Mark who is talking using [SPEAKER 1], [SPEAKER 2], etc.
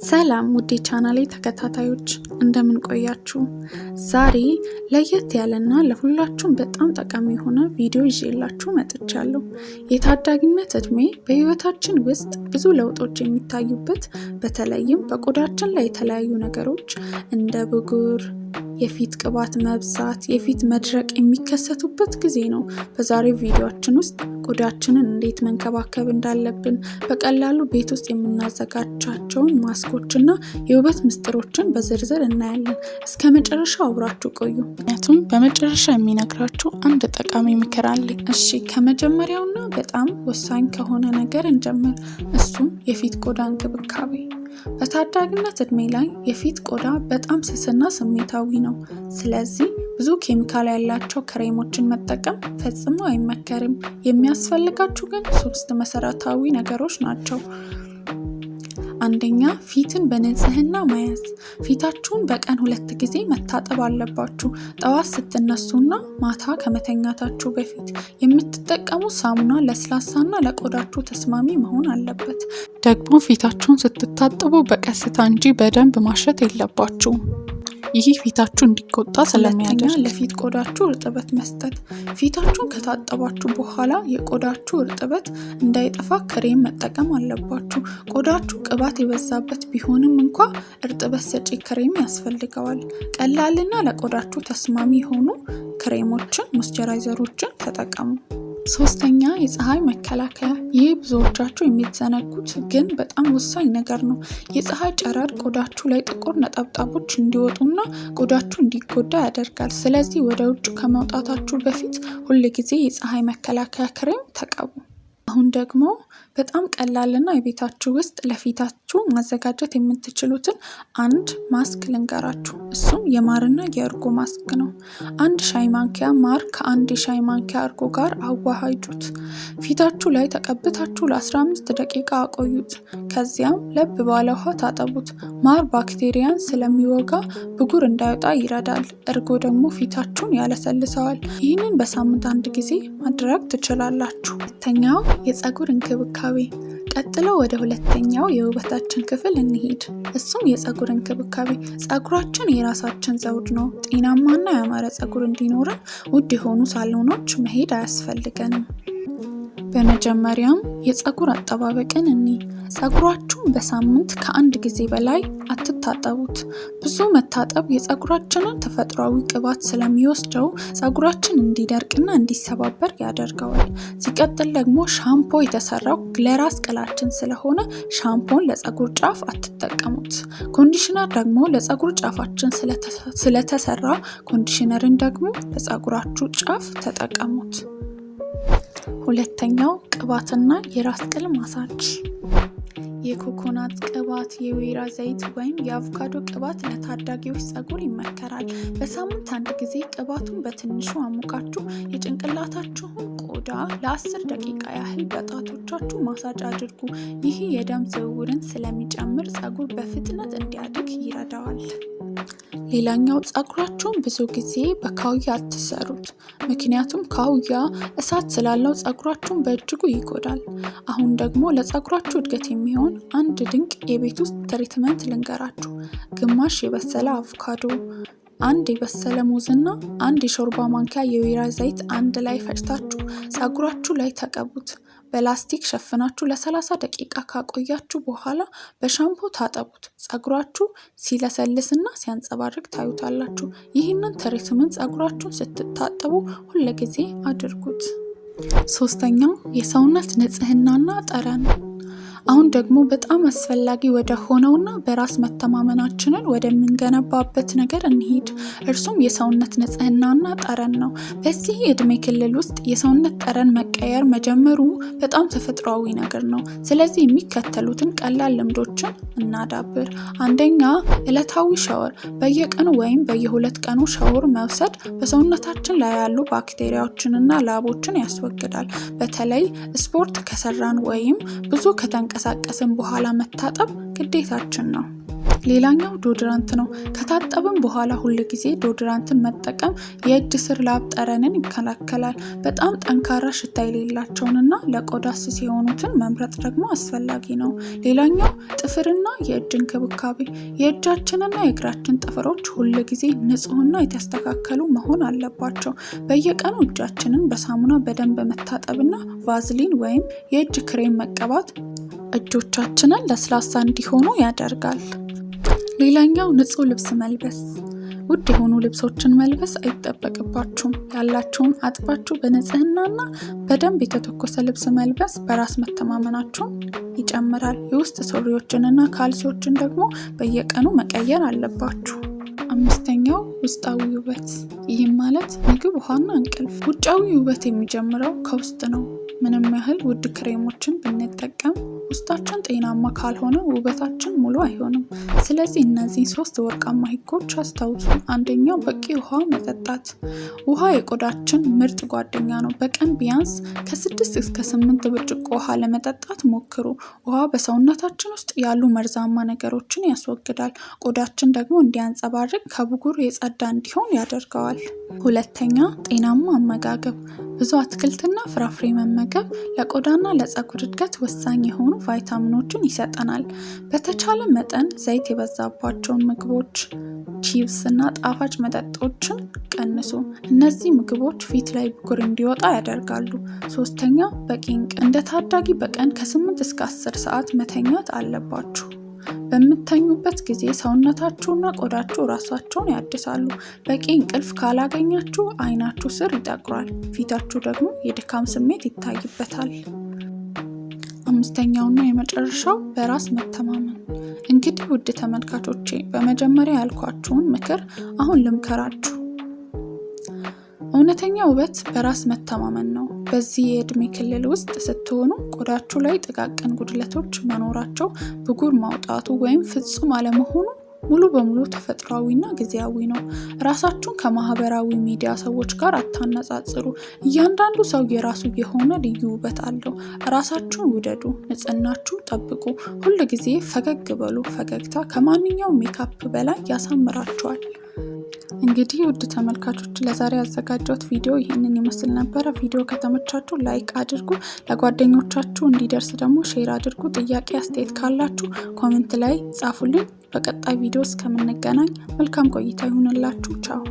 [SPEAKER 1] ሰላም ውድ የቻናሌ ተከታታዮች፣ እንደምን ቆያችሁ? ዛሬ ለየት ያለና ለሁላችሁም በጣም ጠቃሚ የሆነ ቪዲዮ ይዤላችሁ መጥቻለሁ። የታዳጊነት እድሜ በህይወታችን ውስጥ ብዙ ለውጦች የሚታዩበት፣ በተለይም በቆዳችን ላይ የተለያዩ ነገሮች እንደ ብጉር፣ የፊት ቅባት መብዛት፣ የፊት መድረቅ የሚከሰቱበት ጊዜ ነው። በዛሬው ቪዲዮአችን ውስጥ ቆዳችንን እንዴት መንከባከብ እንዳለብን፣ በቀላሉ ቤት ውስጥ የምናዘጋጃቸውን ማስኮች እና የውበት ምስጢሮችን በዝርዝር እናያለን። እስከ መጨረሻው አብራችሁ ቆዩ። ምክንያቱም በመጨረሻ የሚነግራችሁ አንድ ጠቃሚ ምክር አለኝ። እሺ፣ ከመጀመሪያውና በጣም ወሳኝ ከሆነ ነገር እንጀምር። እሱም የፊት ቆዳ እንክብካቤ። በታዳጊነት እድሜ ላይ የፊት ቆዳ በጣም ስስና ስሜታዊ ነው። ስለዚህ ብዙ ኬሚካል ያላቸው ክሬሞችን መጠቀም ፈጽሞ አይመከርም። የሚያስፈልጋችሁ ግን ሶስት መሰረታዊ ነገሮች ናቸው። አንደኛ፣ ፊትን በንጽህና መያዝ። ፊታችሁን በቀን ሁለት ጊዜ መታጠብ አለባችሁ። ጠዋት ስትነሱና ማታ ከመተኛታችሁ በፊት። የምትጠቀሙት ሳሙና ለስላሳና ለቆዳችሁ ተስማሚ መሆን አለበት። ደግሞ ፊታችሁን ስትታጠቡ በቀስታ እንጂ በደንብ ማሸት የለባችሁም። ይህ ፊታችሁ እንዲቆጣ ስለሚያደርግ። ለፊት ቆዳችሁ እርጥበት መስጠት። ፊታችሁን ከታጠባችሁ በኋላ የቆዳችሁ እርጥበት እንዳይጠፋ ክሬም መጠቀም አለባችሁ። ቆዳችሁ ቅባት የበዛበት ቢሆንም እንኳ እርጥበት ሰጪ ክሬም ያስፈልገዋል። ቀላልና ለቆዳችሁ ተስማሚ የሆኑ ክሬሞችን፣ moisturizer ኦችን ተጠቀሙ። ሶስተኛ፣ የፀሐይ መከላከያ። ይህ ብዙዎቻችሁ የሚዘነጉት ግን በጣም ወሳኝ ነገር ነው። የፀሐይ ጨረር ቆዳችሁ ላይ ጥቁር ነጠብጣቦች እንዲወጡና ቆዳችሁ እንዲጎዳ ያደርጋል። ስለዚህ ወደ ውጭ ከመውጣታችሁ በፊት ሁል ጊዜ የፀሐይ መከላከያ ክሬም ተቀቡ። አሁን ደግሞ በጣም ቀላልና የቤታችሁ ውስጥ ለፊታችሁ ማዘጋጀት የምትችሉትን አንድ ማስክ ልንገራችሁ። እሱም የማርና የእርጎ ማስክ ነው። አንድ ሻይ ማንኪያ ማር ከአንድ የሻይ ማንኪያ እርጎ ጋር አዋሃጁት። ፊታችሁ ላይ ተቀብታችሁ ለ15 ደቂቃ አቆዩት። ከዚያም ለብ ባለ ውሃ ታጠቡት። ማር ባክቴሪያን ስለሚወጋ ብጉር እንዳይወጣ ይረዳል። እርጎ ደግሞ ፊታችሁን ያለሰልሰዋል። ይህንን በሳምንት አንድ ጊዜ ማድረግ ትችላላችሁ። ሁለተኛው፣ የፀጉር እንክብካቤ። ቀጥሎ ወደ ሁለተኛው የውበታችን ክፍል እንሂድ። እሱም የፀጉር እንክብካቤ። ፀጉራችን የራሳችን ዘውድ ነው። ጤናማና ያማረ ፀጉር እንዲኖረን ውድ የሆኑ ሳሎኖች መሄድ አያስፈልገንም። በመጀመሪያም የፀጉር አጠባበቅን እኒ ፀጉራችሁን በሳምንት ከአንድ ጊዜ በላይ አትታጠቡት። ብዙ መታጠብ የፀጉራችንን ተፈጥሯዊ ቅባት ስለሚወስደው ፀጉራችን እንዲደርቅና እንዲሰባበር ያደርገዋል። ሲቀጥል ደግሞ ሻምፖ የተሰራው ለራስ ቅላችን ስለሆነ ሻምፖን ለፀጉር ጫፍ አትጠቀሙት። Conditioner ደግሞ ለፀጉር ጫፋችን ስለተሰራ conditioner ን ደግሞ ለፀጉራችሁ ጫፍ ተጠቀሙት። ሁለተኛው፣ ቅባትና የራስ ቅል ማሳጅ። የኮኮናት ቅባት፣ የወይራ ዘይት ወይም የአቮካዶ ቅባት ለታዳጊዎች ፀጉር ይመከራል። በሳምንት አንድ ጊዜ ቅባቱን በትንሹ አሙቃችሁ የጭንቅላታችሁን ቆዳ ለ10 ደቂቃ ያህል በጣቶቻችሁ ማሳጅ አድርጉ። ይህ የደም ዝውውርን ስለሚጨምር ፀጉር በፍጥነት እንዲያድግ ይረዳዋል። ሌላኛው፣ ፀጉራችሁን ብዙ ጊዜ በካውያ አትሰሩት። ምክንያቱም ካውያ እሳት ስላለው ፀጉራችሁን በእጅጉ ይጎዳል። አሁን ደግሞ ለፀጉራችሁ እድገት የሚሆን አንድ ድንቅ የቤት ውስጥ treatment ልንገራችሁ። ግማሽ የበሰለ አቮካዶ፣ አንድ የበሰለ ሙዝና አንድ የሾርባ ማንኪያ የወይራ ዘይት አንድ ላይ ፈጭታችሁ ፀጉራችሁ ላይ ተቀቡት። በላስቲክ ሸፍናችሁ ለ30 ደቂቃ ካቆያችሁ በኋላ በሻምፖ ታጠቡት። ፀጉራችሁ ሲለሰልስና ሲያንጸባርቅ ታዩታላችሁ። ይህንን treatment ፀጉራችሁን ስትታጠቡ ሁልጊዜ አድርጉት። ሶስተኛው፣ የሰውነት ንጽህናና ጠረን። አሁን ደግሞ በጣም አስፈላጊ ወደ ሆነውና በራስ መተማመናችንን ወደምንገነባበት ነገር እንሂድ። እርሱም የሰውነት ንጽህናና ጠረን ነው። በዚህ የእድሜ ክልል ውስጥ የሰውነት ጠረን መቀየር መጀመሩ በጣም ተፈጥሯዊ ነገር ነው። ስለዚህ የሚከተሉትን ቀላል ልምዶችን እናዳብር። አንደኛ፣ ዕለታዊ ሻወር። በየቀኑ ወይም በየ2 ቀኑ ሻወር መውሰድ በሰውነታችን ላይ ያሉ ባክቴሪያዎችንና ላቦችን ያስወግዳል። በተለይ ስፖርት ከሰራን ወይም ብዙ ከተንቀሳቀስን በኋላ መታጠብ ግዴታችን ነው። ሌላኛው deodorant ነው። ከታጠብን በኋላ ሁል ጊዜ deodorant ን መጠቀም የእጅ ስር ላብ ጠረንን ይከላከላል። በጣም ጠንካራ ሽታ የሌላቸውንና ለቆዳ ስስ የሆኑትን መምረጥ ደግሞ አስፈላጊ ነው። ሌላኛው ጥፍርና የእጅ እንክብካቤ። የእጃችንና የእግራችን ጥፍሮች ሁል ጊዜ ንጹህና የተስተካከሉ መሆን አለባቸው። በየቀኑ እጃችንን በሳሙና በደንብ መታጠብና ቫዝሊን ወይም የእጅ ክሬም መቀባት እጆቻችንን ለስላሳ እንዲሆኑ ያደርጋል። ሌላኛው ንጹህ ልብስ መልበስ። ውድ የሆኑ ልብሶችን መልበስ አይጠበቅባችሁም። ያላችሁን አጥባችሁ በንጽህናና በደንብ የተተኮሰ ልብስ መልበስ በራስ መተማመናችሁን ይጨምራል። የውስጥ ሱሪዎችንና ካልሲዎችን ደግሞ በየቀኑ መቀየር አለባችሁ። አምስተኛው ውስጣዊ ውበት። ይህም ማለት ምግብ፣ ውሃና እንቅልፍ። ውጫዊ ውበት የሚጀምረው ከውስጥ ነው። ምንም ያህል ውድ ክሬሞችን ብንጠቀም ውስጣችን ጤናማ ካልሆነ ውበታችን ሙሉ አይሆንም። ስለዚህ እነዚህ ሶስት ወርቃማ ህጎች አስታውሱ። አንደኛው በቂ ውሃ መጠጣት። ውሃ የቆዳችን ምርጥ ጓደኛ ነው። በቀን ቢያንስ ከ6 እስከ 8 ብርጭቆ ውሃ ለመጠጣት ሞክሩ። ውሃ በሰውነታችን ውስጥ ያሉ መርዛማ ነገሮችን ያስወግዳል። ቆዳችን ደግሞ እንዲያንጸባርቅ፣ ከብጉር የጸዳ እንዲሆን ያደርገዋል። ሁለተኛ፣ ጤናማ አመጋገብ። ብዙ አትክልትና ፍራፍሬ መመገብ ለቆዳና ለፀጉር እድገት ወሳኝ የሆኑ ቫይታሚኖችን ይሰጠናል። በተቻለ መጠን ዘይት የበዛባቸውን ምግቦች፣ ቺፕስ እና ጣፋጭ መጠጦችን ቀንሱ። እነዚህ ምግቦች ፊት ላይ ብጉር እንዲወጣ ያደርጋሉ። ሶስተኛ፣ በቂ እንቅልፍ። እንደ ታዳጊ በቀን ከ8 እስከ 10 ሰዓት መተኛት አለባችሁ። በምትተኙበት ጊዜ ሰውነታችሁና ቆዳችሁ ራሳቸውን ያድሳሉ። በቂ እንቅልፍ ካላገኛችሁ አይናችሁ ስር ይጠቁራል፣ ፊታችሁ ደግሞ የድካም ስሜት ይታይበታል። አምስተኛውና የመጨረሻው በራስ መተማመን። እንግዲህ ውድ ተመልካቾቼ፣ በመጀመሪያ ያልኳችሁን ምክር አሁን ልምከራችሁ። እውነተኛ ውበት በራስ መተማመን ነው። በዚህ የዕድሜ ክልል ውስጥ ስትሆኑ ቆዳችሁ ላይ ጥቃቅን ጉድለቶች መኖራቸው፣ ብጉር ማውጣቱ ወይም ፍጹም አለመሆኑ ሙሉ በሙሉ ተፈጥሯዊና ጊዜያዊ ነው። ራሳችሁን ከማህበራዊ ሚዲያ ሰዎች ጋር አታነጻጽሩ። እያንዳንዱ ሰው የራሱ የሆነ ልዩ ውበት አለው። ራሳችሁን ውደዱ፣ ንጽህናችሁን ጠብቁ፣ ሁል ጊዜ ፈገግ በሉ። ፈገግታ ከማንኛውም ሜካፕ በላይ ያሳምራችኋል። እንግዲህ ውድ ተመልካቾች፣ ለዛሬ ያዘጋጀሁት ቪዲዮ ይህንን ይመስል ነበረ። ቪዲዮ ከተመቻችሁ like አድርጉ፣ ለጓደኞቻችሁ እንዲደርስ ደግሞ share አድርጉ። ጥያቄ አስተያየት ካላችሁ comment ላይ ጻፉልኝ። በቀጣይ ቪዲዮ እስከምንገናኝ መልካም ቆይታ ይሁንላችሁ። ቻው።